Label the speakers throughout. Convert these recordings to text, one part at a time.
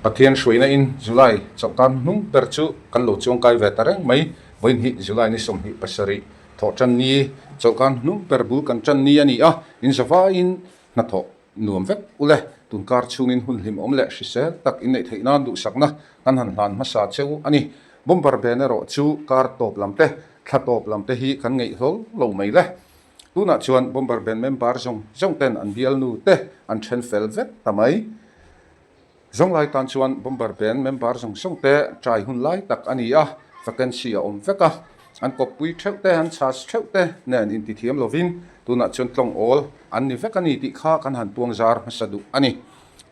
Speaker 1: Pathian hruaina in July chawlhkar hnung ber chu kan lo chuangkai ve ta reng mai. Vawiin hi July ni 27 thawh tan ni, chawlhkar hnung ber bul kan tan ni a ni a, in zavaiin hnathawh nuam vek ule. Tunkar chhungin hun hlimawm leh hrisel tak inneih theih nan duhsakna kan han hlan hmasa cheu a ni. Bomber ben erawh chu kar tawp lam te, thla tawp lam te hi kan ngeih hlawl lo mai le. Tunah chuan Bomber band member zawng zawng ten an bialnu te an then fel vek ta mai. Zawng lai tan chuan Bomber band member zawng zawng te trai hun lai tak a ni a, vacancy a awm vek a. An kawppui theuh te, an chhas theuh te nen intithiam lovin tunah chuan tlawng awl an ni vek a ni tih kha kan han puang zar hmasa duh a ni.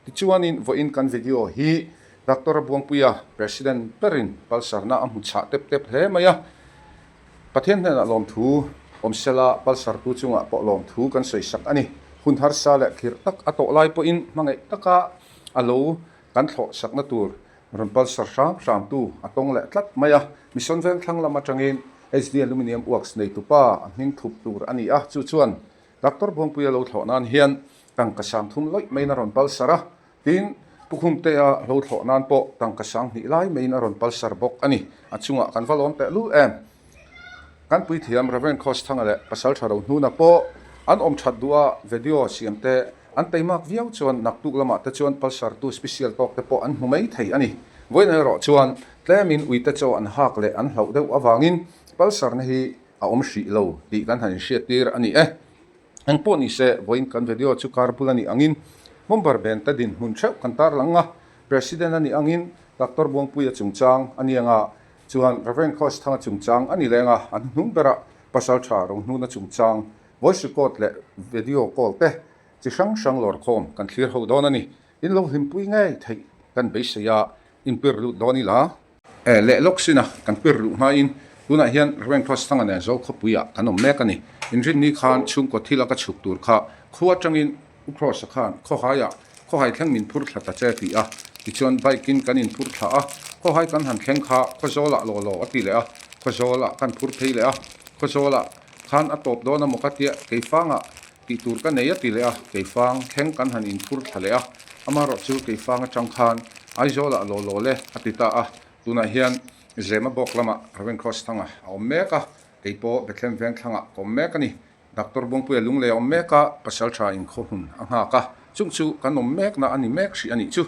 Speaker 1: Tichuanin vawiin kan video hi Doctor Buangpuia President berin palsarna a hmu chhah tep tep hle mai a. Pathian hnenah lawmthu awm sela palsartu chungah pawh lawmthu kan sawi sak a ni. Hun harsa leh khirh tak a tawh lai pawhin hmangaih taka a lo kan thlawh sakna tur rawn palsar hram hramtu a tawng leh tlat mai a. Mission veng thlang lam atangin HD Aluminium Works neitupa a hming thup tur a ni a, chu chuan Doctor Buangpuia lo thlawh nan hian tangka sangthum lawih maiin a rawn palsar a. Tin, Pu Khumtea hlo thlawh nan pawh tangka 2000 lai maiin a rawn palsar bawk a ni. A chungah kan va lawm teh lul em? Kan puithiam Rev. Khawsthanga leh Pasal Tha Rohnuna pawh an awm that duh a, video siam te an teimak viau chuan naktuk lamah te chuan palsartu special tawk te pawh an hmu mai thei a ni. Vawiin erawh chuan tlemin uite chaw an hak leh an hlauh deuh avangin palsarna hi a awm hrih lo tih kan han inhriattir a ni e. Eng pawh ni se, vawiin kan video chu kar bul a nih angin Bomber band te dinhmun theuh kan tarlang a, President a nih angin Doctor Buangpuia chungchang a ni anga, chuan Rev. Khawsthanga chungchang a ni leng a, an hnung berah Pasal Tha Rohnuna chungchang voice record leh video call te chi hrang hrang lawrkhawm kan thlir ho dawn a ni. In lo hlimpui ngei theih kan beisei a, in pir lut dawn ila. E leh lawk sin a, kan pir luh hmain tunah hian Rev. Khawsthanga nen Zokhawpuiah kan awm mek a ni. Inrinni khan chhungkaw thil a ka chhuk tur kha khua atangin U Kross-a khan khawhaiah khawhai thleng min phur thla ta che ti a, tichuan bike-in kan inphur thla a, khawhai kan han thleng kha Khawzawlah law law a ti leh a, Khawzawlah kan phur phei leh a, Khawzawlah khan a tawp dawn a maw ka tia Keifangah tih tur ka nei a ti leh a, Keifang thleng kan han inphur thla leh a, amaherawh chu Keifang atang khan Aizawlah law law le a ti ta a, tunah hian Zema bawk lamah Rev. Kross Thanga a awm mek a, kei pawh Bethlehem Vengthlangah ka awm mek a ni. Doctor Buangpuia lunglei a awm mek a, pasal tha inkhaw hmun a nghak a, chung chu kan awm mekna a ni mek hrih a nih chu.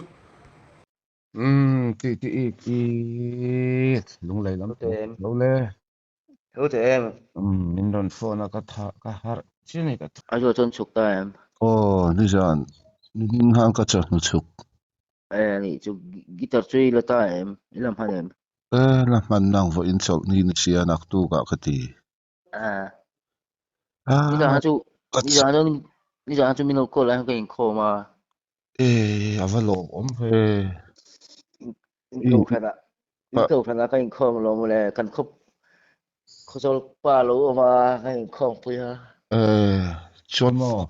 Speaker 2: Umm ti ti ik ik lunglei lam
Speaker 3: Thu te em?
Speaker 2: lo le.
Speaker 3: Thu te em?
Speaker 2: Umm min rawn phone a ka tha ka harh chiah ni ka tha.
Speaker 3: A zawh chuan chhuk ta em?
Speaker 2: Aw nizan ni hming khan ka chawhnu chhuk.
Speaker 3: E nih chu guitar chu i la ta em? I la hman em?
Speaker 2: E la hman nang vawiin chawlh ni ni sia naktuk ah ka ti.
Speaker 3: Ah. Nizan chu nizan chu nizan chu min lo call a ka inkhawm a.
Speaker 2: E a va lawmawm ve.
Speaker 3: In kohhran ah in kohhran ah ka inkhawm lawm le kan khaw khawzawl pa lo awm a ka inkhawm pui a.
Speaker 2: E chuan maw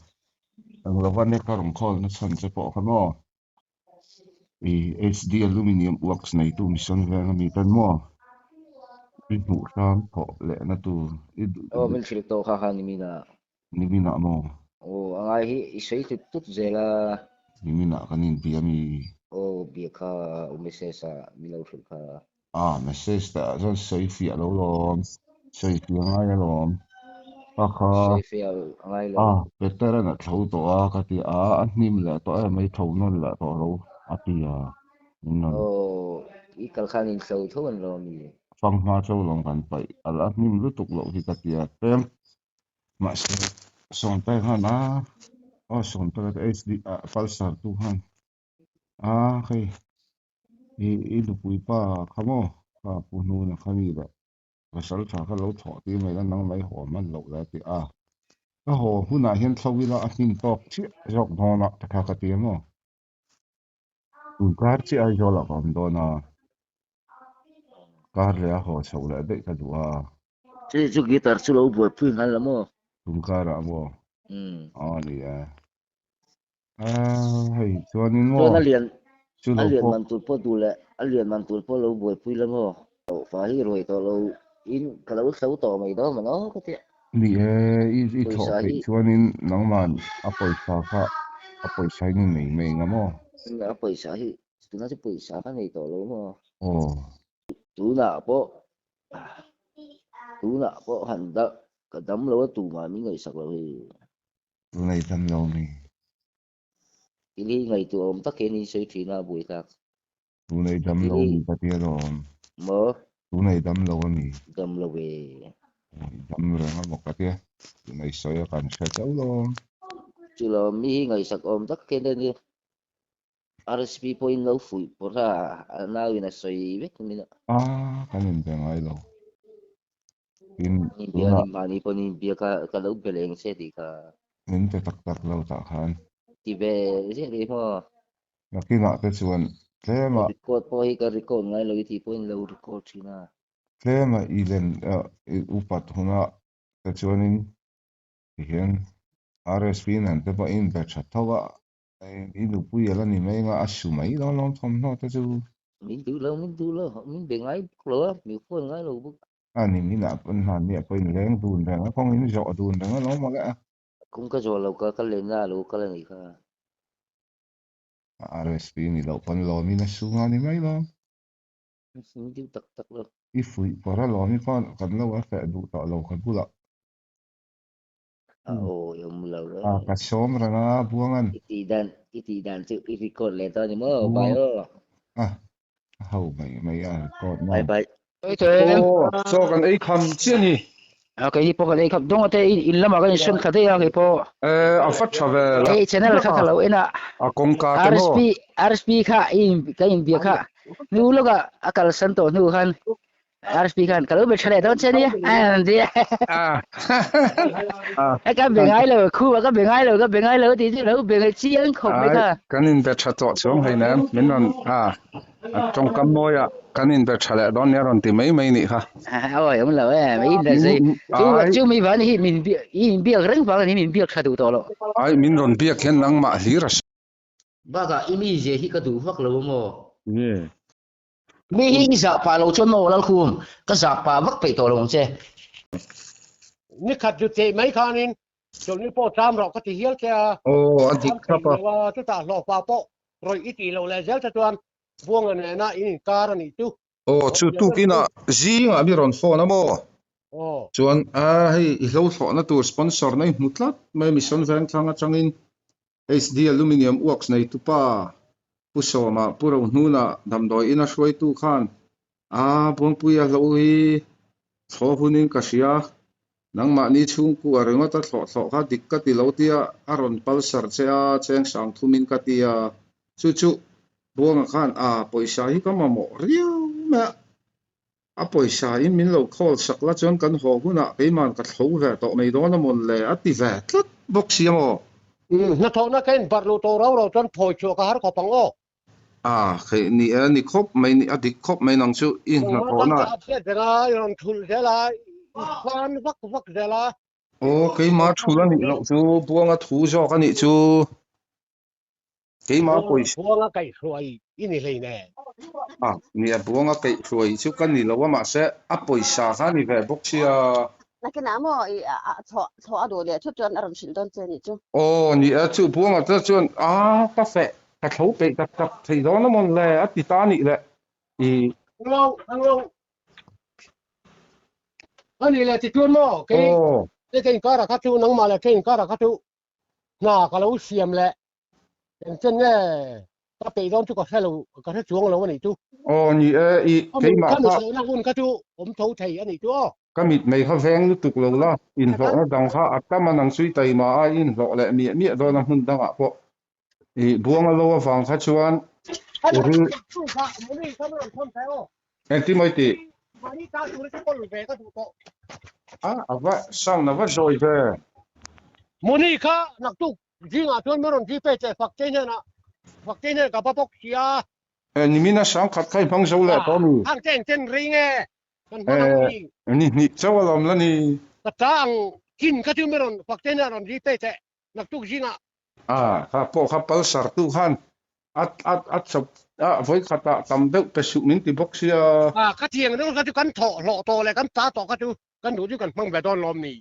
Speaker 2: eng lova ne ka rawn call na chhan che pawh kha maw i HD Aluminium Works neitu mission veng ami ten maw i hmuh hram thawh leh na tur i
Speaker 3: Aw min hrilh tawh kha kha niminah.
Speaker 2: Niminah maw?
Speaker 3: Aw a ngai hi i sawi tut tut zel a.
Speaker 2: Niminah kan inbia mi?
Speaker 3: Aw bia kha u message ah min lo hrilh kha.
Speaker 2: Ah message te ah chuan sawi fiah lo lawm, sawi fiah ngai alawm. Ka kha
Speaker 3: Sawi fiah a ngai lo.
Speaker 2: Ah Peter-a'n a tho tawh a ka ti a, a hnim leh tawh em mai tho nawn leh tawh lo a ti a, min rawn.
Speaker 3: Aw i kal khan in hlo tho an lo ami?
Speaker 2: Fanghma tho lawm kan paih a la hnim lutuk loh hi ka ti a, tlem Mahse Sawmte khan a aw Sawmte ka HD ah Pulsar tu khan a hei i i nupui pa kha maw kha pu hnuna kha mi leh pasal tha kha lo thawh tir mai la nang mai haw hman loh la a ti a ka haw hunah hian thlo ila a hnim tawk chiah zawk dawn a takha ka ti a maw tun kar chiah Aizawl ah ka awm dawn a kar leh a haw chhoh leh daih ka duh a.
Speaker 3: Chu chu guitar chu lo buaipui nghal la maw?
Speaker 2: Tum karah maw? Aw ni e. Ah hei chuanin maw?
Speaker 3: Chuan a lian
Speaker 2: Chu
Speaker 3: a
Speaker 2: lo
Speaker 3: lian
Speaker 2: pawh.
Speaker 3: man tur pawh duh leh a lian man tur pawh lo buaipui la maw? Fa hi ruai tawh lo in ka lo thlo tawh mai dawn maw no ka tia.
Speaker 2: Ni e, i i thawh
Speaker 3: Pawisa
Speaker 2: theih
Speaker 3: hi
Speaker 2: chuanin nangman a pawisa kha a pawisa in i nei mai nga maw?
Speaker 3: A pawisa hi. Tunah chu pawisa ka nei tawh lo maw?
Speaker 2: Aw.
Speaker 3: Tunah pawh tunah pawh han dah ka dam lo a tumah min ngaihsak lo hi.
Speaker 2: Tuna i dam lo mi?
Speaker 3: Thil hi ngaihtuah awm tak hian in sawi thin a buaithlak.
Speaker 2: Tuna i dam
Speaker 3: Thil
Speaker 2: lo
Speaker 3: hi
Speaker 2: mi ka ti alawm.
Speaker 3: Maw?
Speaker 2: Tuna i dam lo a mi?
Speaker 3: Dam lo e.
Speaker 2: Aw i dam reng a maw ka tia. Tuna i sawi a kan hre chauh lo.
Speaker 3: Chulo mi hi ngaihsak awm tak hian a nia. RSP pawhin lo fuih pawrh a, a nauin a sawi vek min a.
Speaker 2: A, kan inbe ngai lo. Tin,
Speaker 3: Inbia
Speaker 2: tunah.
Speaker 3: ni mahni pawhin inbia ka ka lo be leng che tih kha.
Speaker 2: Min pe tak tak lo tah khan.
Speaker 3: Ti ve ziah rih maw?
Speaker 2: Nakinah te chuan tlema.
Speaker 3: Record pawh hi ka record ngai lo i tih pawhin lo record thin a.
Speaker 2: Tlema i len i upat hunah te chuanin tihian RSP nen te pawh i inbe tha tho a, I nupui a la ni mai anga a su mai dawn lawm thawmhnaw te chu.
Speaker 3: Min duh lo, min duh lo, min be ngai bawk lo a, min phone ngai lo bawk.
Speaker 2: A ni, min ah pawn hna miah pawhin leng dun reng a, kawng in zawh dun reng a lawm mawle a.
Speaker 3: Kum ka zawh lo ka, ka lenna a lo kal a nih kha.
Speaker 2: A RSP ni loh pawn lawmin a su nga ni mai lawm.
Speaker 3: Min duh tak tak lo.
Speaker 2: I fuih pawr a lawm i pawn kan lo a feh duh tawh lo ka bulah.
Speaker 3: A aw i awm lo
Speaker 2: A ka sawm reng a Buangan.
Speaker 3: I tih dan i tih dan chu i record leh tawh a ni maw bai aw.
Speaker 2: A a ho mai mai a record na.
Speaker 3: Bye bye.
Speaker 1: Aw chaw kan ei kham chiah a ni.
Speaker 4: A keini pawh kan ei kham dawng a te in lamah kan insawn thla daih a kei pawh.
Speaker 1: E a va tha ve la.
Speaker 4: Hei channel kha ka lo en a.
Speaker 1: A kawngka te maw.
Speaker 4: RSP RSP kha i ka inbia kha hnu lawkah a kalsan tawh hnu khan RSP khan ka lo be tha leh dawn che nia an ti
Speaker 1: a
Speaker 4: a ka be ngai lo khu ka be ngai lo ka be ngai lo ti chu lo be ngai chiang khawp mai kha
Speaker 1: kan in be tha tawh chuang hei nem min rawn a tawngkam mawi ah kan in be tha leh dawn nia rawn ti mai mai nih kha
Speaker 4: oi awm lo e mai in zai chu chu mi van hi min bi in biak reng vang ni min biak tha duh tawh lo
Speaker 1: ai min rawn biak hian nangmah hlir a
Speaker 3: bakah i mi zia hi ka duh vak lo maw
Speaker 2: nge
Speaker 4: Mi hi i zah pah lo chuan maw Lalkhum, ka zah pah vak peih tawh lo ang che.
Speaker 5: Ni khat zut theih mai khanin chawlhni pawh ṭam rawh ka ti hial che a.
Speaker 1: Aw, a dik thlap a.
Speaker 5: Ṭam thei lo a, chutah hlawhpa pawh rawih i tih loh leh zel te chuan Buanga nena in inkar a nih chu.
Speaker 1: Aw, chu tukinah zingah mi rawn phone a maw?
Speaker 5: Aw.
Speaker 1: Chuan, a hei i hlo thlawhna tur sponsor na i hmu tlat mai Mission Vengthlang atangin HD Aluminium Works neitupa Pu Sawma, Pu Rohnuna damdawi ina hruaitu khan a Buangpui a hlo hi thlawh hunin ka hria, nangmahni chhungkua ringawt a thlawh thlawh kha dik ka ti lo tia a rawn palsar che a, cheng sang thumin ka ti a, chu chu Buanga khan a pawisa hi ka mamawh riau mai a. A pawisa in min lo call sak la chuan kan haw hunah keiman ka thlo ve tawh mai dawn a mawn le a ti ve tlat bawk si a maw?
Speaker 5: Hnathawhna ka inbarh luh tawh rau rau chuan phawi chhuah ka har khawp ang aw.
Speaker 1: A, khei ni e, ni khawp mai ni, a dik khawp mai nang chu i
Speaker 5: Nangmah tan
Speaker 1: hnathawhna.
Speaker 5: ka update reng a, i rawn thulh zel a, i fan vak vak zel a.
Speaker 1: Aw, keimah thul a nih loh chu Buanga thu zawk a nih chu. Keimah pawisa.
Speaker 5: Buanga kaihhruai i ni hlei nen.
Speaker 1: A, nia Buanga kaihhruai chu ka ni lo a mahse a pawisa kha a ni ve bawk sia.
Speaker 6: Nakinah maw i thlawh thlawh a duh leh thut chuan a rawn hrilh dawn che a nih chu.
Speaker 1: Aw ni e chu Buanga te chuan a ka feh ka thlo peih tak tak thei dawn a mawn le a ti ta a nih le i.
Speaker 5: Anglo anglo a ni le ti chuan maw kei kei inkar ah kha chu nangmah leh kei inkar ah kha chu hna ka lo siam leh engchen nge ka peih dawn chu ka hre lo ka hre chuang lo a nih chu.
Speaker 1: Aw ni e i keimah
Speaker 5: kha ka hun kha chu awm tho thei a nih chu aw.
Speaker 1: Ka mit mai kha veng lutuk lo la inhlawhna dang kha a tam a nang chu i taima a i inhlawh leh miah miah dawn a hmun dangah pawh i buanga lo avang kha chuan i ril Engtin maw i tih? A, a va sound a va zawi ve.
Speaker 5: Muni kha naktuk zingah chuan min rawn Gpay che fak che hnenah fak che hnenah ka va bawk si a.
Speaker 1: E, nimin a sang khat kha i hmang zo leh tawh mi?
Speaker 5: Hang che engchen rei nge kan hman ang mi?
Speaker 1: E, ni hnih chauh alawm la ni.
Speaker 5: Ka ta ang chin kha chu min rawn fak che hnenah rawn Gpay che naktuk zingah.
Speaker 1: A, kha pawh kha palsar tu khan a a a chawp a vawi khatah tam deuh pe suh min ti bawk sia.
Speaker 5: A, ka thiang deuh kha chu kan thawh hlawh tawh leh kan ta tawh kha chu kan duh chu kan hmang ve dawn lawm ni.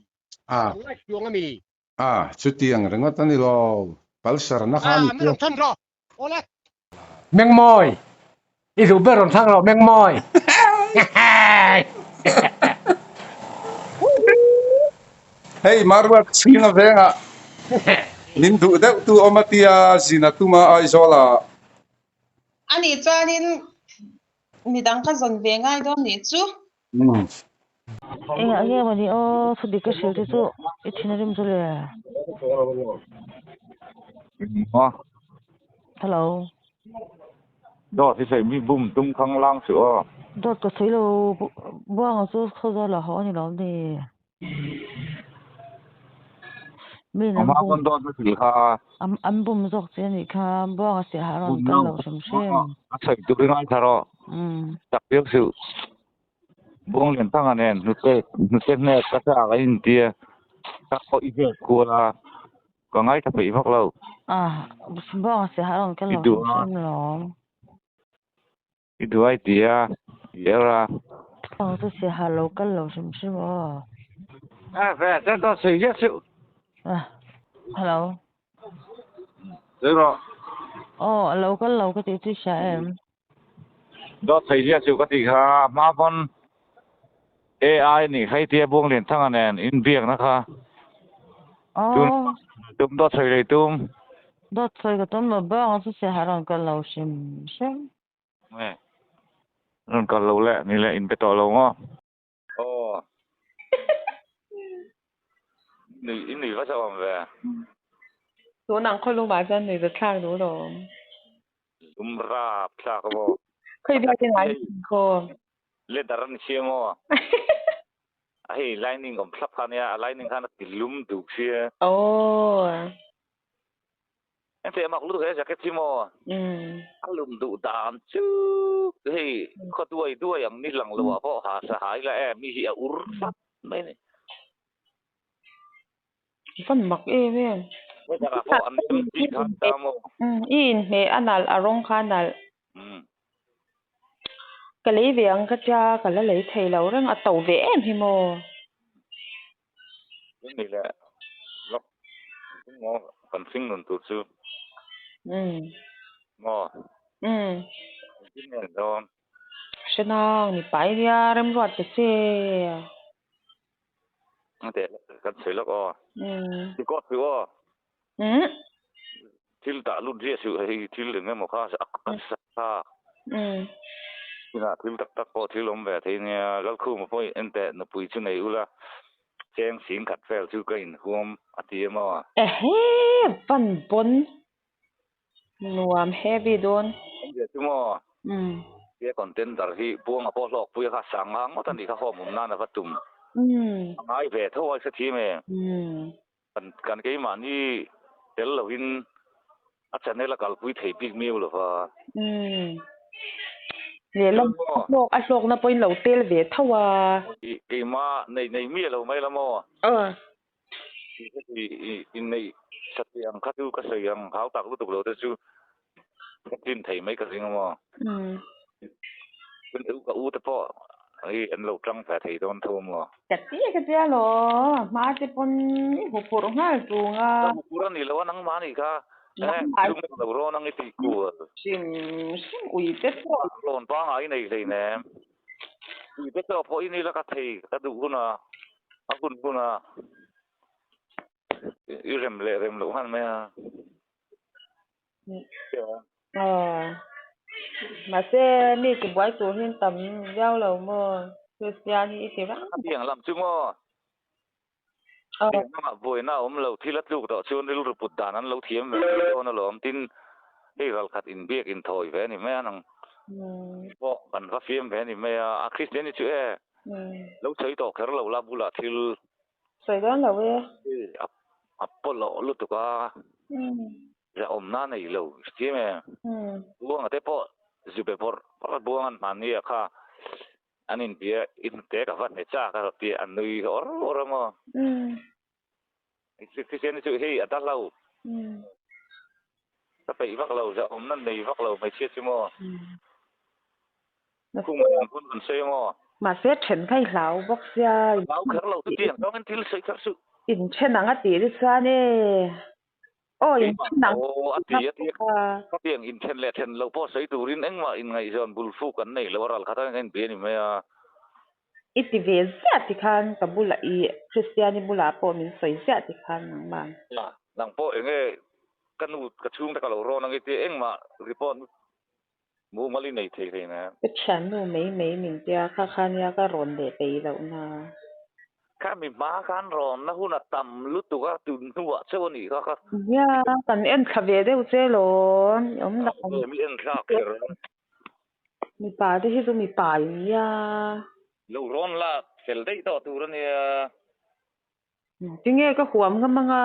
Speaker 1: A.
Speaker 5: Kan ngaih chuang a mi.
Speaker 1: A, chutiang ringawt a ni lo, palsar na kha a ni
Speaker 5: A, min rawn chhan rawh. Awle.
Speaker 7: Mengmawi.
Speaker 5: I duh ber rawn thlang rawh Mengmawi.
Speaker 1: Hei Maruat chhinga vengah min duh deuh tu awm a tia zin a tum a Aizawl ah.
Speaker 7: Anih chuanin midang ka zawn ve ngai dawn nih chu.
Speaker 8: Engah nge mawni aw thudik ka hrilh te chu i thin a rim chu le. Hello.
Speaker 9: Dawt hi sawi mi bum tum khang lang suh aw.
Speaker 8: Dawt ka sawi lo Buanga chu khawzawl ah haw a ni lo ni. Mi an
Speaker 9: Amah
Speaker 8: bum
Speaker 9: pawn dawt na thil kha.
Speaker 8: An bum zawk che a nih kha Buanga siaha a rawn kal lo hrim hrim.
Speaker 9: A sawi tur i ngaithla rawh. Tak viau suh. Buang lian thanga nen hnute hnute hnek ka chak a intia ka pawh i vel kual a ka ngaithla peih vak lo.
Speaker 8: A Buanga siaha a rawn kal
Speaker 9: I
Speaker 8: lo
Speaker 9: duh
Speaker 8: hrim
Speaker 9: a.
Speaker 8: hrim lawm.
Speaker 9: I duh ai ti a i er a.
Speaker 8: Buanga chu siaha lo kal lo hrim hrim aw.
Speaker 9: A ve chuan dawt sawi ziah suh.
Speaker 8: Hello.
Speaker 9: Sawi rawh.
Speaker 8: Aw a lo kal lo ka tih chu i hria em?
Speaker 9: Dawt sawi ziah chu ka tih kha a hma pawn AI nih kha i tia Buanglianthanga nen inbiakna kha tun tum dawt sawi lei tum.
Speaker 8: Dawt sawi ka tum lo bang chu siaha rawn kal lo hrim hrim.
Speaker 9: Nge rawn kal lo le ni le inbe tawh lo maw. Aw. Nui i nui va chauh awm ve.
Speaker 10: Tun ang khawlum ah chuan nui za thlak duh lo awm.
Speaker 9: Lum rap thlak a maw.
Speaker 10: Khawi biak in ai khaw.
Speaker 9: Leather an siam aw. A hei lining awm thlap kha nia a lining khan a ti lum duk sia.
Speaker 10: Aw.
Speaker 9: Engte mak lutuk he jacket hi maw? A lum duh dan chu hei khaw duai duai ang ni lang lo ah pawh ha sa hai la em mi hi a ur fat mai ni.
Speaker 10: Van mak em em.
Speaker 9: Weather ah pawh an nem tih kha ta maw?
Speaker 10: I inhmeh a nalh a rawng kha a nalh. Ka lei ve ang ka tia ka la lei thei lo reng a to ve em hi maw?
Speaker 9: Ni le lawk maw kan hring nun tur chu maw engtin nge an dawn.
Speaker 10: Hrenang ni pai nia remruat ta che.
Speaker 9: Teh kan sawi lawk aw. Record suh aw. Thil tah lut riah suh hei thil eng emaw kha a sa kha. Tunah thil tak tak pawh thil awm ve thei nia Lalkhuma pawh en teh nupui chu nei ula cheng sing khat vel chu ka inhuam a ti em aw.
Speaker 10: Ehe van pawn nuam heavy dawn.
Speaker 9: Awm ve chu maw? Tia contender hi Buanga pawh hlawkpui a kha sang ngang ngawt a nih kha home awm nan a va tum. A ngai ve tho a i hrethiam em? Kan kan keimahni tel lovin a channel a kalpui thei bik miau lova.
Speaker 10: Umm. Lehlam a hlawk a hlawkna pawhin lo tel ve tho a.
Speaker 9: Keimah nei nei miah lo mai la maw?
Speaker 10: Aw.
Speaker 9: I neih satliah ang kha chu ka sawi ang hau tak lutuk lo te chu ka tlin thei mai ka ring a maw?
Speaker 10: Umm.
Speaker 9: Ka u te pawh hei an lo tang ve thei dawn tho maw?
Speaker 10: Ka ti ka tia law, hma te pawn i hu phurh nghal tung a.
Speaker 9: Ka hu phurh a ni lo a, nangmah a nih kha.
Speaker 10: Nangmah
Speaker 9: Lung lo rawn ang i tih kual.
Speaker 10: Hrim hrim ui te pawh.
Speaker 9: Rawn pangai i nei hleinem. Ui te chaw pawh i ni la ka thei ka duh hun a, a hun hun a i rem leh rem loh nghal mai a.
Speaker 10: Aw mahse mi ti buai tur hi an tam viau lo maw Kristian hi i ti rang.
Speaker 9: A piang lam chu maw? Piang lamah buaina a awm lo thil a tluk tawh chuan rilru put dan an lo thiam ve mai dawn alawm tin hei ralkhat inbiak inthawi ve a ni mai a nang pawh kan va fiam ve a ni mai a a Kristian hi chu e lo sawi tawh kher lo la bulah thil
Speaker 10: Sawi dawn lo e.
Speaker 9: A pawlawh lutuk a. Zahawmna nei lo chiam e. Buanga te pawh zube bawrh bawrh buang an hman nia kha an inbia inte ka va hne chak a tia an nui awr awr a maw. Thisen chu hei a dahlo. Ka peih vak lo zahawmna nei vak lo hmeichhia chu maw. Khum a eng hun kan sawi a maw?
Speaker 10: Mahse then kha i hlau bawk sia.
Speaker 9: Hlau kher lo chu tiang zawngin thil sawi kher suh.
Speaker 10: Inthen ang a tih te chuan e. Aw
Speaker 9: Keimah
Speaker 10: inthen ang
Speaker 9: aw a ti a ti a, ka tiang inthen leh then lo pawh sawi turin engmah inngaihzawn bul fuk an nei lo a, ral khat a ka inbe a ni mai a.
Speaker 10: I ti ve ziah ti khan ka bulah i Kristiani bulah pawh min sawi ziah ti khan nangmah.
Speaker 9: Nang pawh enge ka nu ka chhungte ka lo rawn ang i tia engmah report mumal i nei thei hlei nen.
Speaker 10: Ka thiannu mai mai min tia kha kha nia ka rawn leh peih loh na.
Speaker 9: Kha mi hma khan rawn na hun a tam lutuk a tun hnuah chauh a nih kha ka.
Speaker 10: Nia kan en thla ve deuh che lawm i awm dan.
Speaker 9: Mi en thlak kher.
Speaker 10: Mipa te hi chu mipa in nia.
Speaker 9: Lo rawn la fel daih tawh tur a nia.
Speaker 10: Tinge ka huam ngam anga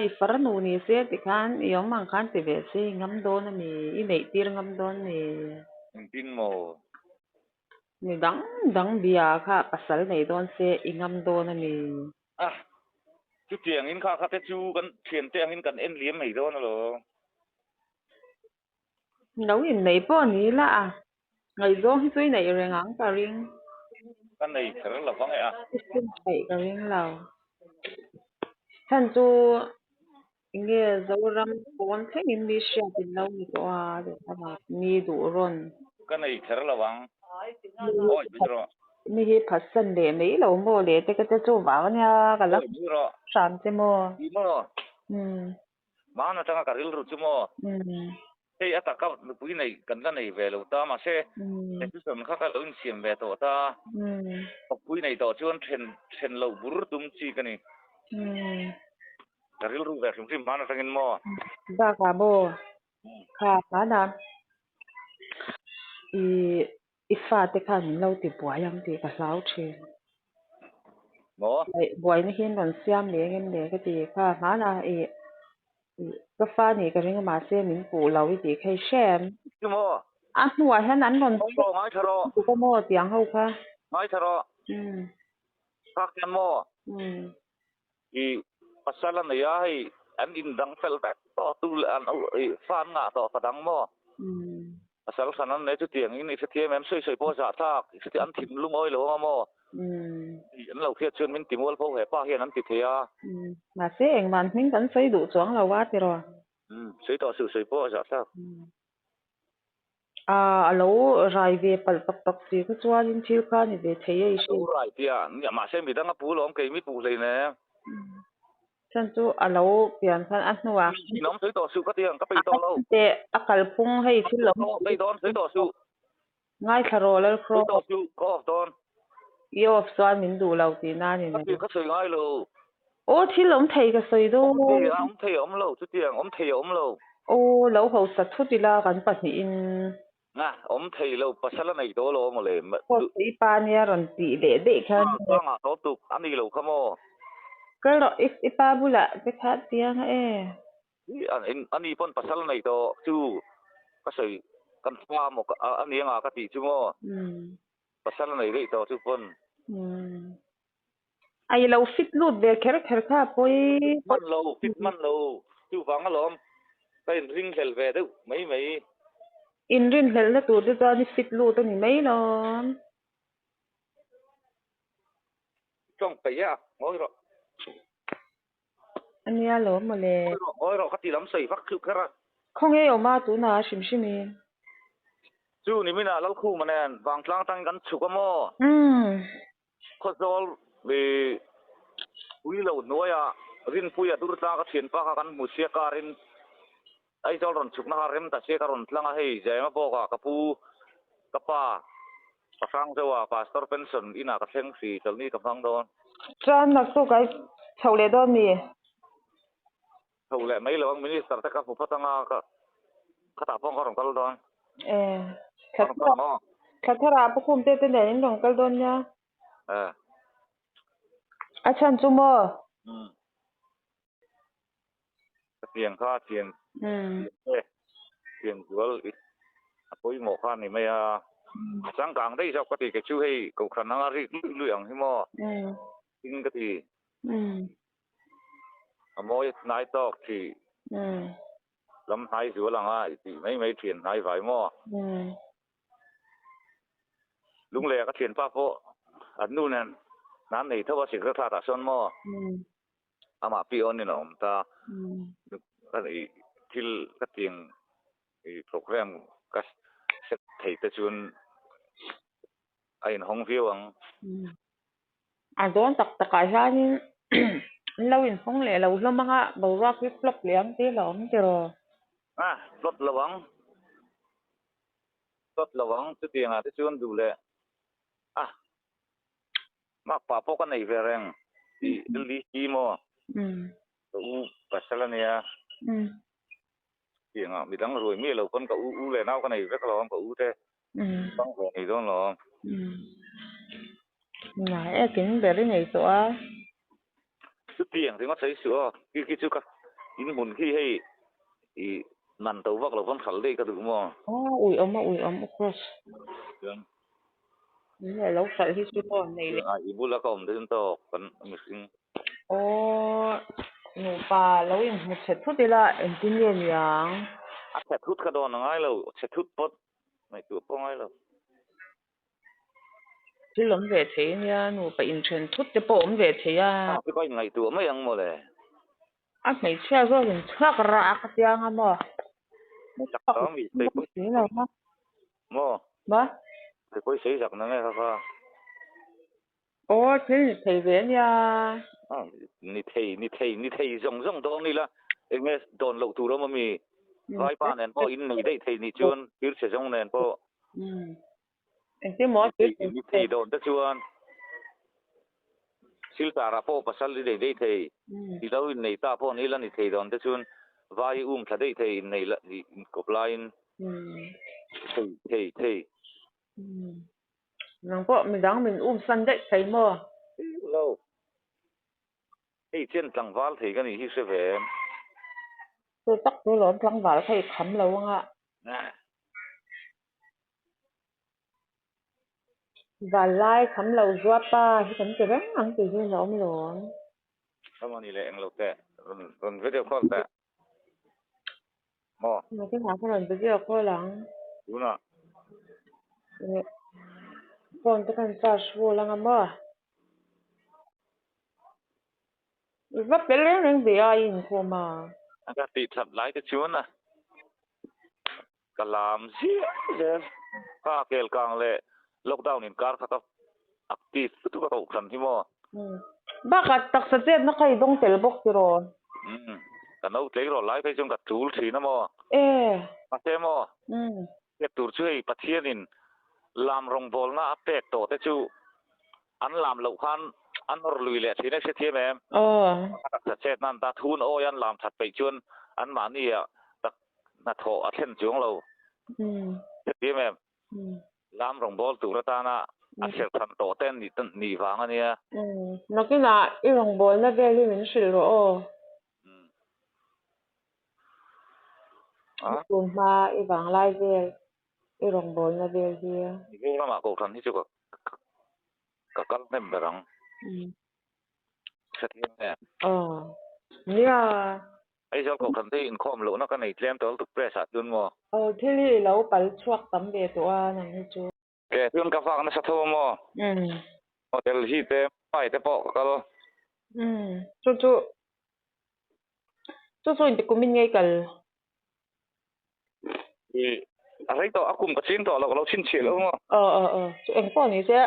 Speaker 10: i farnu ni se tikhan i awm ang khan ti ve se i ngam dawn a mi, i neih tir ngam dawn ni.
Speaker 9: Engtin maw?
Speaker 10: Mi dang dang bia kha pasal nei dawn se i ngam dawn a mi.
Speaker 9: A, chutiang in kha kha te chu kan thiante angin kan en liam mai dawn alawm.
Speaker 10: Lo inneih pawh ni la a, ngaihzawng hi chu i neih reng ang ka ring.
Speaker 9: Ka nei kher lo vang e a.
Speaker 10: I sim theih ka ring lo. Chhan chu enge Zoram pawn thlengin mi hriat in lo ni tawh a, mi duh rawn.
Speaker 9: Ka nei kher lo vang. Awi mai rawh.
Speaker 10: Mi hi phatsan leh mai lo maw le te ka te chu vang ania ka la
Speaker 9: Awi mai rawh.
Speaker 10: hram che maw.
Speaker 9: Ti maw? Hmaan atanga ka rilru chu maw? Hei a taka nupui nei kan la nei ve lo ta, mahse decision kha ka lo insiam ve tawh ta. Thawkpui nei tawh chuan then then loh bur tum chi ka ni. Ka rilru ve hrim hrim hmaan atangin maw?
Speaker 10: Bakah maw? Kha hmaanah i I fate khan min lo ti buai ang tih ka hlau thin.
Speaker 9: Maw?
Speaker 10: Buaina hi an rawn siam leh ang em le ka ti kha hmanah i ka fa nih ka ring a mahse min puh lo i tih kha i hre em?
Speaker 9: Chu maw?
Speaker 10: A hnuah hian an rawn
Speaker 9: Ngaithla rawh, ngaithla rawh.
Speaker 10: Tuk a maw tiang ho kha?
Speaker 9: Ngaithla rawh. Phak hian maw? I pasal a nei a hei an in dang fel vek tawh tu leh an i fa an ngah tawh ka dang maw? Pasal hran an nei chutiang in i hrethiam em sawi sawi pawh a zah thlak i hrethiam an thinlung awi lo anga maw? Tih an lo hriat chuan min ti mual pho he pa hian an ti thei a.
Speaker 10: Mahse engmah an hming kan sawi duh chuang lo a tiraw?
Speaker 9: Sawi tawh suh sawi pawh a zah thlak.
Speaker 10: A lo rai ve palh tak tak si kha chuanin thil kha a ni ve thei a i hriat.
Speaker 9: A lo rai tia, mahse midang a pu lawm kei mi puh hleinem.
Speaker 10: Chuan chu a lo pian khan a hnuah.
Speaker 9: Min awm sawi tawh suh ka ti ang, ka peih tawh lo.
Speaker 10: Teh a kalphung hei thil lo.
Speaker 9: Ka peih dawn sawi tawh suh.
Speaker 10: Ngaithla rawh Lalkhraw.
Speaker 9: Sawi tawh suh, ka off dawn.
Speaker 10: I off chuan min duh lo tihna a ni
Speaker 9: mai. Ka sawi ngai lo.
Speaker 10: Aw thil awm thei ka sawi dawn.
Speaker 9: Awm thei a, awm thei a awm lo, chutiang awm thei a awm lo.
Speaker 10: Aw lo hausa thut ila kan pahnihin.
Speaker 9: Nga, awm thei lo, pasal a nei tawh lo maw le.
Speaker 10: Aw i pa nia rawn tih leh daih khan.
Speaker 9: Ka ngah tawh tuk, a ni lo kha maw.
Speaker 10: Kal rawh, i pa bulah te kha tiang a e.
Speaker 9: A ni pawn pasal nei tawh chu ka sawi kan fa maw a ni anga ka tih chu maw pasal a nei daih tawh chu pawn.
Speaker 10: A i lo fit lut ve kher kher kha pawi.
Speaker 9: Fit hman lo, fit hman lo chuvang alawm ka inring hlel ve deuh mai mai.
Speaker 10: Inrinhlelhna tur te chuan i fit lut a ni mai lawm.
Speaker 9: Tawng peih a, ngawi rawh.
Speaker 10: A nia lo maw le.
Speaker 9: Ngawi rawh, ngawi rawh ka ti lam sawi vak theuh kher a.
Speaker 10: Khawnge awm a tunah hrim hrim i?
Speaker 9: Chu ni mina Lalkhuma nen vangtlang atangin kan chhuk a maw?
Speaker 10: Umm.
Speaker 9: Khawzawl i pui lo hnuaiah Rinpuia Durtlang ka thianpa kha kan hmu sia karin Aizawl rawn chhukna kha rem ta sia ka rawn tlang a hei Zema bawkah ka pu ka pa ka hrang zeuh a Pastor pension inah ka thleng si chawlhni ka hmang dawn.
Speaker 10: Chuan naktuk ai chhoh leh dawn mi?
Speaker 9: Chhoh leh mai lo ang Minister te ka hmu phawt anga ka khatah pawh ka rawn kal dawn.
Speaker 10: E thla thar ah Pu Khumte te nen in rawn kal dawn nia.
Speaker 9: E.
Speaker 10: A chhan chu maw?
Speaker 9: Umm. Ka tiang kha thian thian zual i a pawimawh kha a ni mai a, a changkang daih zawk ka ti kei chu hei kohhran anga rik luih luih ang hi maw tin ka ti a mawi hnai tawk thih lam hnai zual anga i tih mai mai thian hnai vai maw Lunglei ah ka thianpa pawh an nu nen nan nei tho a sikret thla tah sawn maw. Amah pi awnin a awm ta. Ka i thil ka tiang i program ka set thei te chuan a inhawng viau ang.
Speaker 10: A dawn tak takah hianin an lo inhawng leh lo hlawm anga boruak hi flop leh ang tih hlauhawm tiraw?
Speaker 9: A, flop lo ang. Flop lo ang chutiangah te chuan duh leh a. Makpa pawh ka nei ve reng i LDC maw? Ka u pasal a nia. Tiangah midang ruai miah lo pawn ka u u leh nau ka nei vek alawm ka u te bang ve nei dawn lawm.
Speaker 10: Ngai e kin ber i nei tawh a.
Speaker 9: Chutiang ringawt sawi suh aw, khi khi chu ka in hmun khi hei i man to vak lo pawn hral daih ka duh maw?
Speaker 10: Aw ui awm a ui awm u cross.
Speaker 9: Chuan
Speaker 10: Nge lo hralh hi chu maw nei leh.
Speaker 9: I bula ka awm dawn tawk kan mihring.
Speaker 10: Aw nupa lo inhmu chhe thut ila engtin nge niang?
Speaker 9: A chhe thut kha dawn a ngai lo, chhe thut pawt ngaihtuah pawh a ngai lo.
Speaker 10: Thil awm ve thei ania nupa inthen thut te pawh awm ve thei a.
Speaker 9: A chu ka inngaihtuah mai ang mawle.
Speaker 10: A hmeichhia zawk in chhuak rah ka tia anga maw?
Speaker 9: Chak ta mi sei pawh maw?
Speaker 10: Ma?
Speaker 9: Sei pawh i sei zak na nge kha kha?
Speaker 10: Aw thil ni thei ve ania.
Speaker 9: Ni thei ni thei ni thei zawng zawng dawn ila enge dawn loh tur awm ami? Vaipa nen pawh in nei daih thei nih chuan thirchhe zawng nen pawh.
Speaker 10: Engtin maw
Speaker 9: Ni thei dawn te chuan Silchar ah pawh pasal i nei daih thei, i lo innei ta pawh ni la ni thei dawn te chuan vai i um thla daih thei innei la inkawp laiin thei thei thei.
Speaker 10: Nang pawh midang min um san daih thei maw?
Speaker 9: Lo. Hei chen tlangval thei ka nih hi hre ve em?
Speaker 10: Chu tak chu lawm tlangval kha i kham lo anga. Vanlai kham lo zuap pa hi kan ti reng ang tih hi a awm lo ang.
Speaker 9: Kham a ni leh englo teh rawn video call teh maw?
Speaker 10: Nakinah ka rawn video call ang.
Speaker 9: Tunah.
Speaker 10: Phone te khan charge full anga maw? I va pel reng reng ve a i inkhawm a.
Speaker 9: A ka tih that lai te chuan a. Ka lam ziah zel. Kha kel kang leh lockdown in kar kha ka active lutuk a kohhran hi maw.
Speaker 10: Bakah taksa chetna kha i dawng tel bawk tiraw?
Speaker 9: Umm. Ka no tleirawl lai phei chuan ka tul thin a maw?
Speaker 10: E.
Speaker 9: Mahse maw? Pek tur chu hei Pathianin lam rawngbawlna a pek tawh te chu an lam loh khan a nawr lui leh thin a hrethiam em?
Speaker 10: Aw.
Speaker 9: Taksa chetna an ta thun awi an lam that peih chuan anmahni ah tak hnathawh a thlen chuang lo. Hetiang em? Lam rawngbâwl tur atana a serhsan tawh te nih vang a nia.
Speaker 10: Nakinah i rawngbâwlna vel hi min hrilh rawh aw. I tun hma i vanglai vel i rawngbâwlna vel hi.
Speaker 9: Mizoramah Kohhran hi chu ka kal hnem ber ang. Hrethiam em?
Speaker 10: Aw. Nia.
Speaker 9: Aizawl Kohhran te hi inkhawm lohna ka nei tlem tawh lutuk press ah chuan maw?
Speaker 10: Aw thil hi i lo pal chhuak tam ve tawh a nang hi chu.
Speaker 9: Ke chuan ka vak nasa tho a maw?
Speaker 10: Umm.
Speaker 9: Hotel hi te Mumbai te pawh ka kal.
Speaker 10: Umm. Chu chu chu chu inti kumin ngei kal.
Speaker 9: I a rei tawh a kum ka ching tawh lo ka lo chhinchhiah lo maw?
Speaker 10: Aw aw aw. Chu eng pawh ni se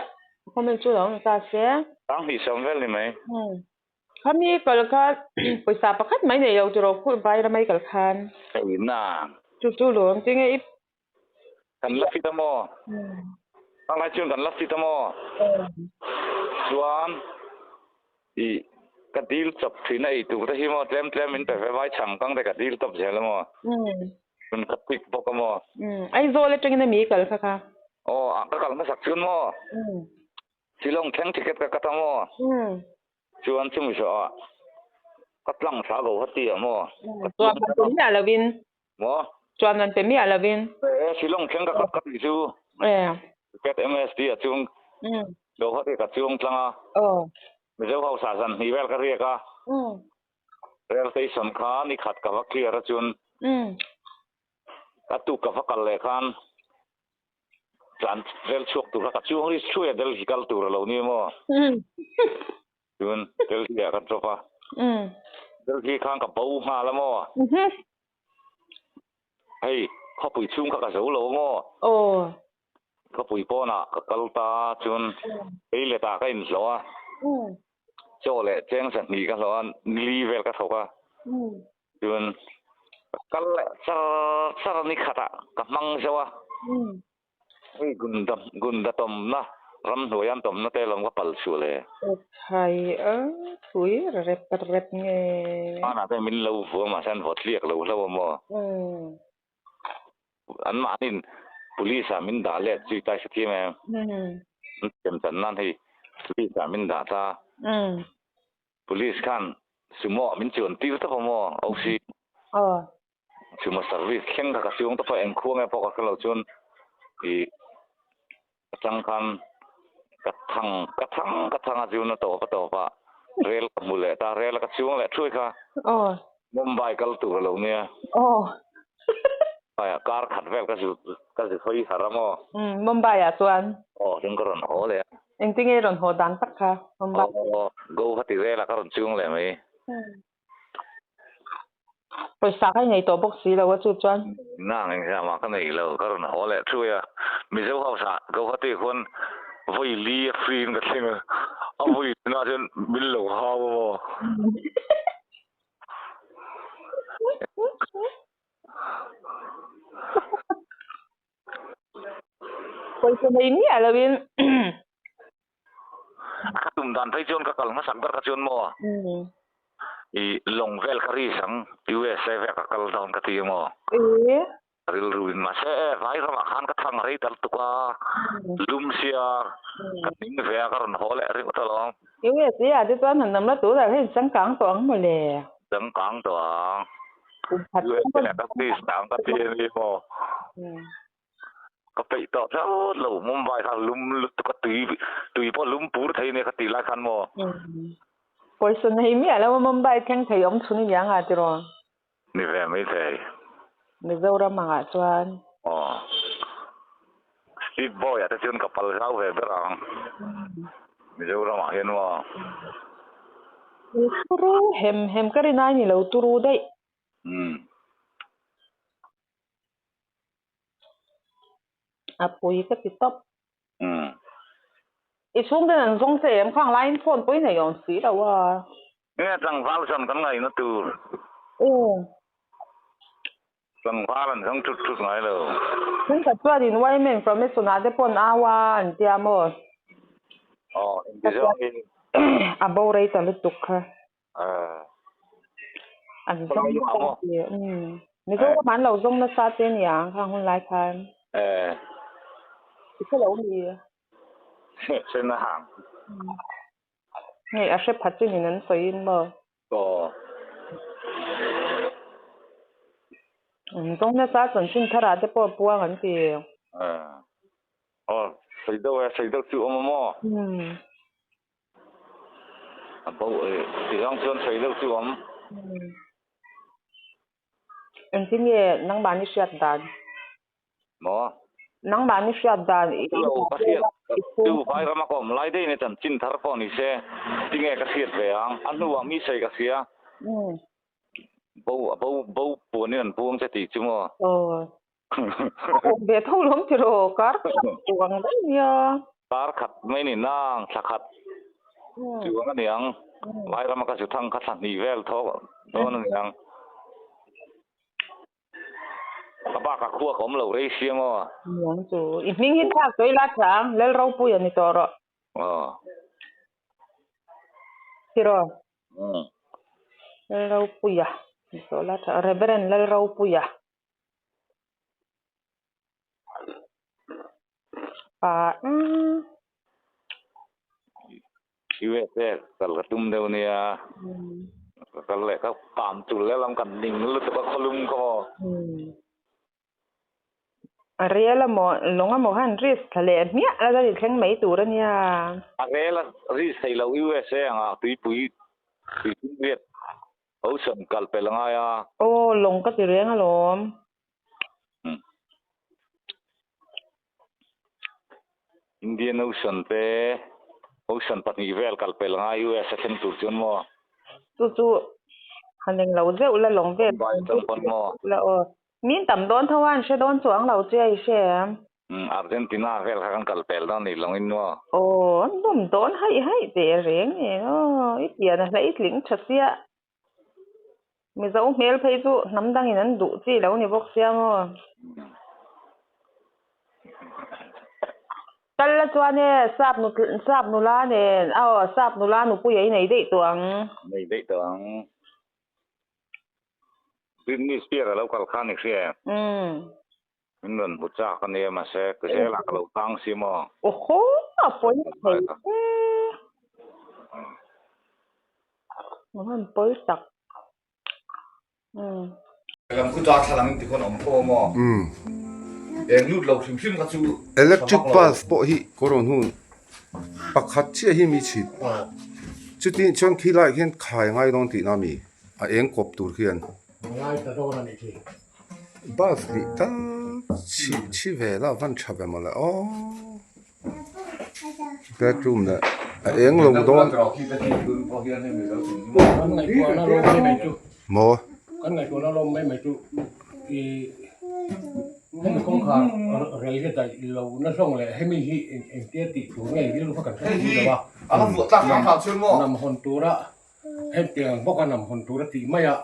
Speaker 10: comment chu lo ni ta se.
Speaker 9: Sanghnih sawm vel ni mai.
Speaker 10: Umm. Khami kal kha pawisa pakhat mai nei lo tiraw khur vai ramai kal khan.
Speaker 9: Hei na.
Speaker 10: Chu chu lawm tinge i.
Speaker 9: Kan la fit a maw? Khang lai chuan kan la fit a maw? Chuan i ka dil chawp thin a ei tur te hi maw tlem tlem min pe ve vai chhang kang te ka dil tawp zel a maw? Chuan ka pick bawk a maw?
Speaker 10: Aizawl atangin a mi kal kha kha.
Speaker 9: Aw ka kal hmasak chuan maw? Shillong thleng ticket ka cut a maw? Chuan chumi zawh ah ka tlang thla ko ha ti a maw?
Speaker 10: Chuan an pe miah lovin.
Speaker 9: Maw?
Speaker 10: Chuan an pe miah lovin.
Speaker 9: E Shillong thleng ka cut ka tih chu. Ticket MSD a chung Guwahati ka chuang tlang a. Mizo hausa zan hnih vel ka riak a. Rail station kha ni khat ka va clear a chuan a tuk ka va kal leh khan Tlan vel chhuak tur kha ka chuang ri chhuai a Delhi kal tur a lo ni maw? Chuan Delhi ah ka drop a. Delhi khan ka bo nghal a maw? Hei, khawpui chhung kha ka zo lo maw?
Speaker 10: Aw.
Speaker 9: Khawpui pawnah ka kal ta chuan ei letah ka inhlawh a. Chaw leh cheng 200 ka hlawh a, nili vel ka thawk a. Chuan ka kal leh char char ni khatah ka hmang zo a. Hei gunda gunda tawmna ramhnuai an tawmna te lawm ka pal chhuah le.
Speaker 10: Khai a thui rep rep nge.
Speaker 9: Hmanah te min lo vua mahse an vawt hliak lo hlauh a maw. An mahnin police ah min dah let zui ta i hrethiam em? An thiam chan nan hei police ah min dah ta. Police khan sumo ah min chuan tir tawp a maw OC. Sumo service thleng kha ka chuang tawp a eng khua nge pawh ka hre lo chuan i atang khan ka thang ka thang ka thang a chuan a tawp a tawp a rel ka hmu leh ta rel a ka chuang leh thuai kha Mumbai kal tur a lo nia. Mumbai ah kar khat vel ka zu ka zu hawi har a maw.
Speaker 10: Mumbai ah chuan.
Speaker 9: Aw chuan ka rawn haw leh a.
Speaker 10: Engtinge i rawn haw dan tak kha Mumbai?
Speaker 9: Aw Guwahati rel ah ka rawn chuang leh mai.
Speaker 10: Pawisa kha i nei tawh bawk si lo a chu chuan.
Speaker 9: Nang engzah mah ka nei lo, ka rawn haw leh thuai a. Mizo house ah Guwahati khuan vawi li a free in ka thleng a, a vawi na chuan min lo hau a maw.
Speaker 10: Pawisa nei miah lo in.
Speaker 9: Ka tum dan phei chuan ka kal hmasak ber kha chuan maw i lawng vel ka ri sang USA vek a kal dawn ka ti a maw. Rilru in mahse e vai ramah khan ka thang rei tal tuk a lum sia ka hming ve a ka rawn haw leh ringawt alawm.
Speaker 10: USA ah te chuan han nam la tur ah hian changkang tawh ang maw le.
Speaker 9: Changkang tawh ang. USA ah ka please tang ka ti a ni maw. Ka peih tawh thlawt lo, Mumbai kha lum lutuk a tui tui pawh lum pur thei nia kha tih lai khan maw?
Speaker 10: Pawisa nei miah lo a Mumbai thleng thei awm chhun i ni ang a tiraw?
Speaker 9: Ni ve mai thei.
Speaker 10: Mizoram angah chuan.
Speaker 9: Aw. Street boy ah te chuan ka pal zau ve ber ang. Mizoram ah hian maw?
Speaker 10: Turu hem hem ka rin ai ni lo turu daih.
Speaker 9: Umm.
Speaker 10: A pui ka ti tawp. I chhungten an zawng che em khang laiin phone pawhin a awm si lo a.
Speaker 9: Nge tlangval chuan kan ngaihna tur. Tlangval an zawng thut thut ngai lo.
Speaker 10: Thenkhat chuan in yma information ah te pawh an au a an tia maw.
Speaker 9: Aw inti zawngin.
Speaker 10: A bo rei ta lutuk kha. An zawng nasa che umm Mizoram an lo zawng nasa che nia khang hun lai khan. I hre lo mi.
Speaker 9: Hre na hang.
Speaker 10: Hei a hre pha chin in an sawi in maw.
Speaker 9: Aw.
Speaker 10: An zawng nasa chanchin thar ah te pawh puang an ti.
Speaker 9: Aw sawi deuh e sawi deuh chu awm a maw. A bo e ti zawng chuan sawi deuh chu awm.
Speaker 10: Engtin nge nangmah ni hriat dan?
Speaker 9: Maw?
Speaker 10: Nangmah ni hriat dan i
Speaker 9: Lo ka hriat chu vai rama ka awm lai daih ni chanchin thar pawh ni se tinge ka hriat ve ang a hnuah mi sawi ka hria. Bo bo bo puanin an puang che tih chu maw?
Speaker 10: Aw. A awm ve tho lawm tiraw kar khat chuang daih nia.
Speaker 9: Kar khat mai ni nang thla khat chuang a niang. Vai rama ka zu thang kha thla hnih vel tho dawn a niang. Ka bakah khua ka awm lo rei sia maw.
Speaker 10: Niang chu i hming hi thlak tawh ila tha ang Lalropuia ni tawh rawh.
Speaker 9: Aw.
Speaker 10: Tiraw. Lalropuia ni tawh ila tha Reverend Lalropuia. Ah umm.
Speaker 9: USA kal ka tum deuh nia. Ka kal leh ka pam tul leh lam kan ning lutuk a khawlum kha maw.
Speaker 10: A rel a maw lawng a maw khan risk thla leh hmiah la ka ti thleng mai tur a nia.
Speaker 9: A rel a risk thei lo USA anga tuipui tuifinriat Ocean kal pel a ngai a.
Speaker 10: Aw lawng ka ti reng alawm.
Speaker 9: Indian Ocean te Ocean 2 vel kal pel a ngai US a thleng tur chuan maw?
Speaker 10: Chu chu. Han eng lo zeuh la lawng vel
Speaker 9: Mumbai atang pawn maw?
Speaker 10: La aw. Min tam dawn tho a an hre dawn chuang lo che i hre em?
Speaker 9: Umm Argentina vel kha kan kal pel dawn ni lawng in maw?
Speaker 10: Aw an bawm dawn haih haih teh reng e aw i pian a hlei tling tha chiah. Mizo hmel phei chu hnam dangin an duh chi lo ni bawk sia maw? Kal la chuan e sap nu sap nula nen aw sap nula nupui a inei daih tawh ang.
Speaker 9: Nei daih tawh ang. Britney Spears a lo kal khan i hria em?
Speaker 10: Umm.
Speaker 9: Min rawn hmu chak a nia mahse ka zelah ka lo tang si maw?
Speaker 10: Awhaw a pawi thei e. A han pawi tak. Umm.
Speaker 11: Lam khu darthlalang in tikhawn awm tho maw?
Speaker 1: Umm.
Speaker 11: Eng lut lo hrim hrim kha chu
Speaker 1: Electric bulb pawh hi kawrawn hun pakhat chiah hi mi chhit. Chutih chuan khi laiah khian khai a ngai dawn tihna mi a eng kawp tur khian.
Speaker 5: Ngai ta dawn a nih khi.
Speaker 1: Bulb nih tal chhi chhi ve la van tha ve mawle aw. Bedroom leh a eng lo dawn.
Speaker 5: Kan ngaihtuahna lawm mai mai chu.
Speaker 1: Maw?
Speaker 5: Kan ngaihtuahna lawm mai mai chu i hemi kawngkhar rel hi daih lo na zawng leh hemi hi engtia tih tur nge rilru kha kan hre pui lo a. Nam hawn tura hetiang ang bawka nam hawn tura tih mai a.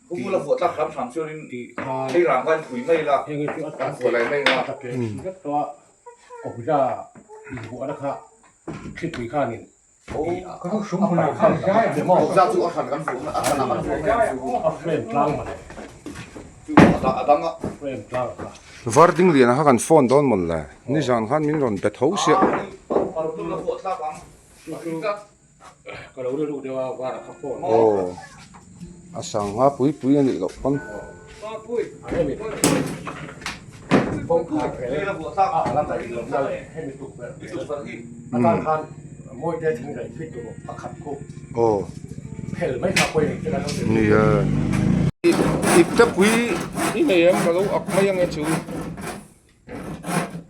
Speaker 11: Khumul a vuah tlak hram hram chuanin
Speaker 5: tih khan
Speaker 11: hei rang khan phui mai la
Speaker 5: heng hi chu a
Speaker 11: kan vuah lai mai nga.
Speaker 5: A ta tleh thin vek tawh a, kawpza invuahna kha thlipui khanin a pai khan ta vek che maw.
Speaker 11: Kawpza chu a hran kan vuah a hranah kan vuah mai ang chu.
Speaker 5: A frame tlang mawle.
Speaker 11: Chu a dang a.
Speaker 5: Frame tlang kha.
Speaker 1: Varding lian kha kan phone dawn mawle, nizan khan min rawn be tho siah.
Speaker 11: Khumul a vuah tlak ang.
Speaker 5: Chu chu Ka lo rilru deuh a var a kha phone.
Speaker 1: Aw a sang nga pui pui a nih loh pawn. Aw nia ipte pui i nei em ka lo ak mai ange chu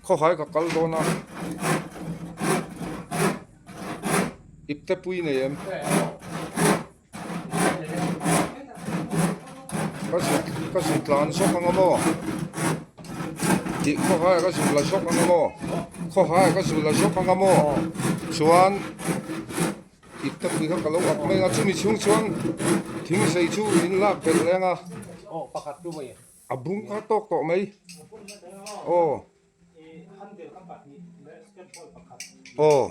Speaker 1: khawhai ka kal dawn a. Ipte pui nei em? Ka zut ka zut tlan zawk ang a maw? Tih khawhai ka zut la zawk ang a maw? Khawhai ka zut la zawk ang a maw? Chuan ipte pui kha ka lo ak mai a, chumi chhung chuan thing zei chu min lak belh reng a. A bung kha tawk tawh mai. Aw. Aw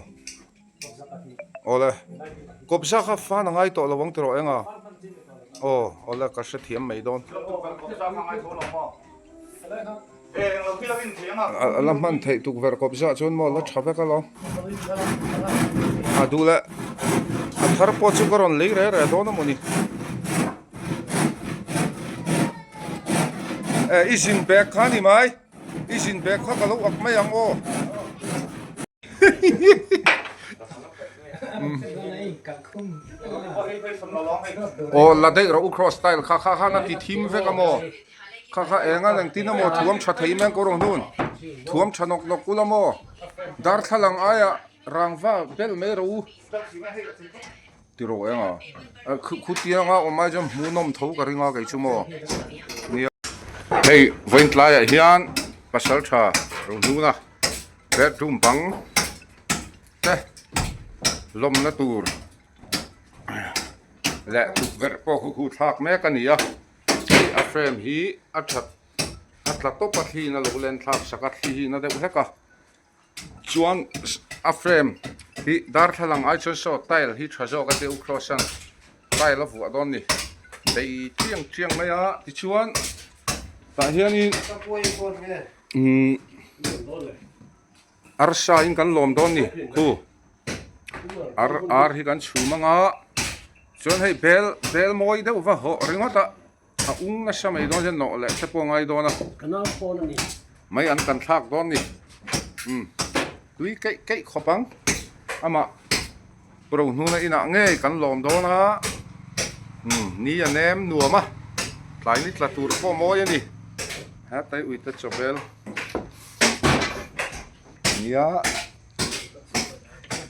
Speaker 1: awle kawpza kha fan a ngai tawh lo ang tiraw eng a aw awle ka hrethiam mai dawn a la hman theih tukverh kawpza chuan maw la tha vek alawm a duh leh a thar pawh chu ka rawn lei reh reh dawn a mawni eh i zin bag kha a ni mai. I zin bag kha ka lo ak mai ang aw. Aw la daih rawh u cross style kha kha khan a ti thim vek a maw kha kha eng a engtin emaw thuam tha thei mai ang kawr ang hnun thuam tha nawk nawk ula maw darthlalang aia rangva bel mai rawh u ti rawh eng a khutianga awm ai chuan hmuhnawm tho ka ring a kei chu maw nia. Hei vawiin tlaiah hian pasal tha rohnuna bedroom bang te lawmna tur leh tukverh pawh khu khu thlak mek a ni a hei a frame hi a that a tla tawp a thli in a lo len thlak sak a thli hi na deuh hlek a. Chuan a frame hi darthlalang ai chuan saw tile hi tha zawk a tia u cross an tile a vuah dawn ni bei chiang chiang mai a tichuan tah hianin umm arsa in kan lawm dawn ni khu ar ar hi kan chhum anga chuan hei bel bel mawi deuh va hawh ringawt a. A ung nasa mai dawn hian nawh leh te pawh a ngai dawn a. Mai an kan thlak dawn ni. Umm tui keih keih khawp ang. Amah Rohnuna inah ngei kan lawm dawn a. Umm ni a nem nuam a. Tlai ni tla tur pawh mawi a ni. Hetai uite chawbel nia.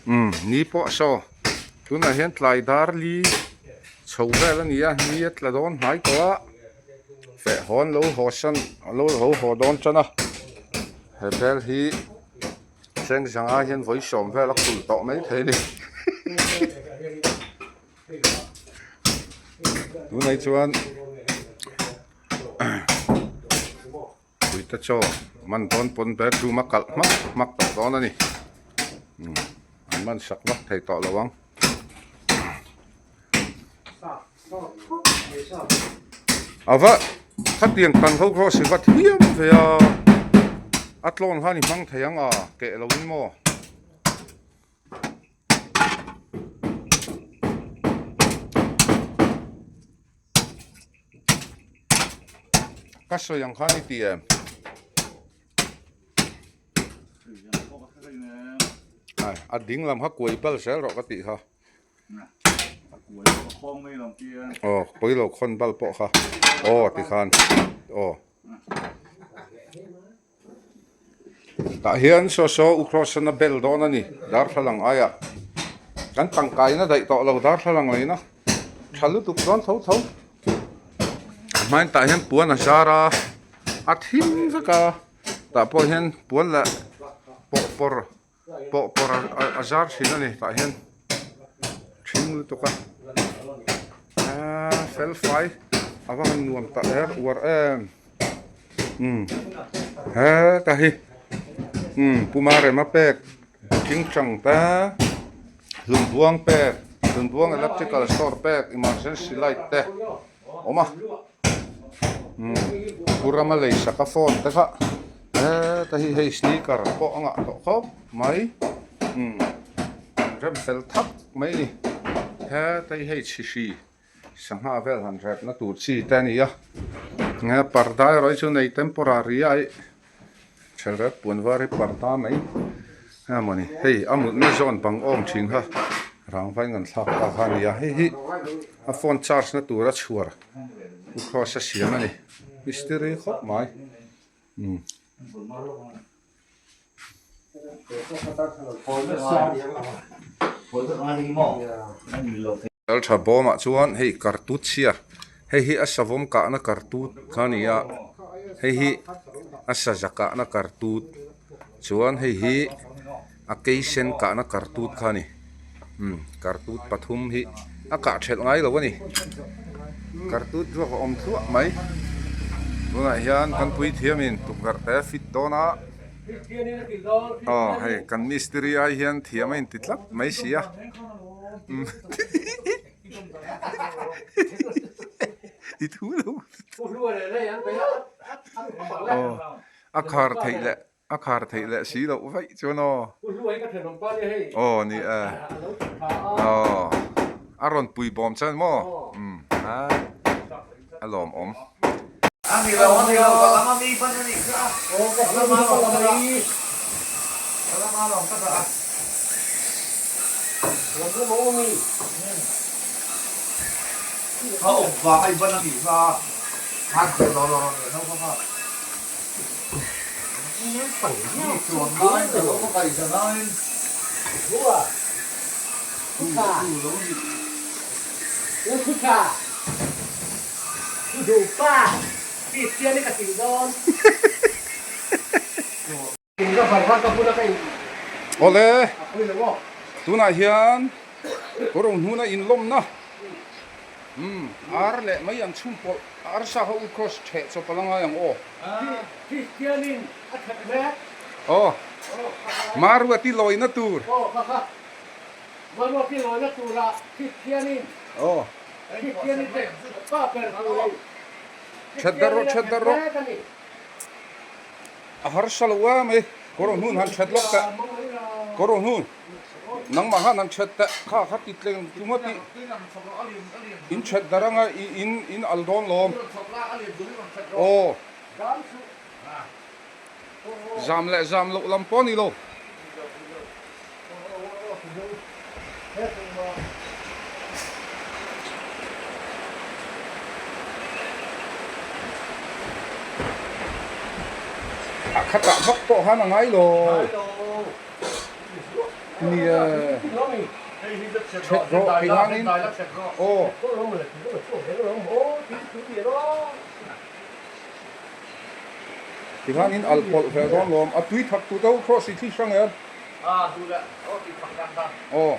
Speaker 1: Umm ni pawh saw tunah hian tlai dar li. Chho vel a ni a, ni a tla dawn hnai tawh a, feh haw an lo haw san lo lo haw dawn tan a, he bel hi cheng zanga hian vawi sawm vel a kulh tawh mai thei a ni. Tunah chuan Puite chaw man dawn pawn bedroom a kalh hmak hmak tawh dawn a ni. An man sak vak thei tawh lo ang. Ava khatiang tan ho cross hi va thiam ve a, a tlawn khan i hmang thei ang a keh lo in maw. Ka sawi ang khan i ti em? Ai, a ding lam kha kuai bal zel rawh ka tih kha. Aw, pawi lo khawn bal pawh kha. Aw tikhan. Aw. Tah hian saw saw u cross-an a bel dawn a ni, darthlalang aiah kan tangkaina daih tawh lo darthlalang leina tha lutuk dawn tho tho. A hmain tah hian puan a zar a, a thim vek a, tah pawh hian puan leh pawhpawr pawhpawr a zar thin a ni tah hian thing lutuk a, fel fai a va han nuam ta er uar em. Umm heta hi umm puma rema pek thingchang te hlunbuang pek hlunbuang electrical store pek emergency light te awm a umm pu rama lei sak a phone te kha heta hi hei sneaker pawh a ngah tawh khawp mai umm rem fel thak mai a ni heta hi hei chhihri. Sangha vel han repna tur chi te a ni a, nge parda erawh hi chu nei temporary a ih thelret puan var hi parda mai a mawni hei a mutna zawn bang awm thin kha rangva in kan thlak ta kha a ni a, hei hi a phone charge na tura chhuar u cross a siam a ni mistiri khawp mai umm. Laltha bawmah chuan hei kartut chhia hei hi a savawm kahna kartut kha a ni a hei hi a saza kahna kartut chuan hei hi a keisen kahna kartut kha a ni umm kartut pathum hi a kah thelh ngai lo a ni kartut ruak a awm thluah mai tunah hian kan puithiamin tukverh te fit dawn a aw hei kan mistiri ai hian thiam a inti tlat mai si a. I thu lo aw a khar theih leh a khar theih leh si loh vaih chuan aw aw ni e aw a rawn pui bawm chuan maw umm a lawmawm. Awle, tunah hian kawrung hnuna inlawmna umm ar leh mai an chhum pawlh arsa ho u cross theh chawp a la ngai ang aw. Aw, Maruati lawina tur. Aw. That darh rawh, that darh rawh. A harsa lo a mai. Kawr hnun han that lawk teh. Kawr hnun nangmah khan han that teh. Kha kha ti tleng tum a tih. In that darh anga i in in al dawn lawm. Aw. Zam leh zam loh lam pawh a ni lo. A khatah vak pawh khan a ngai lo. Nia. Chhet rawh ti hianin aw. Ti hianin al pawlh ve dawn lawm. A tui thak tu deuh cross i thli hrang em? Aw.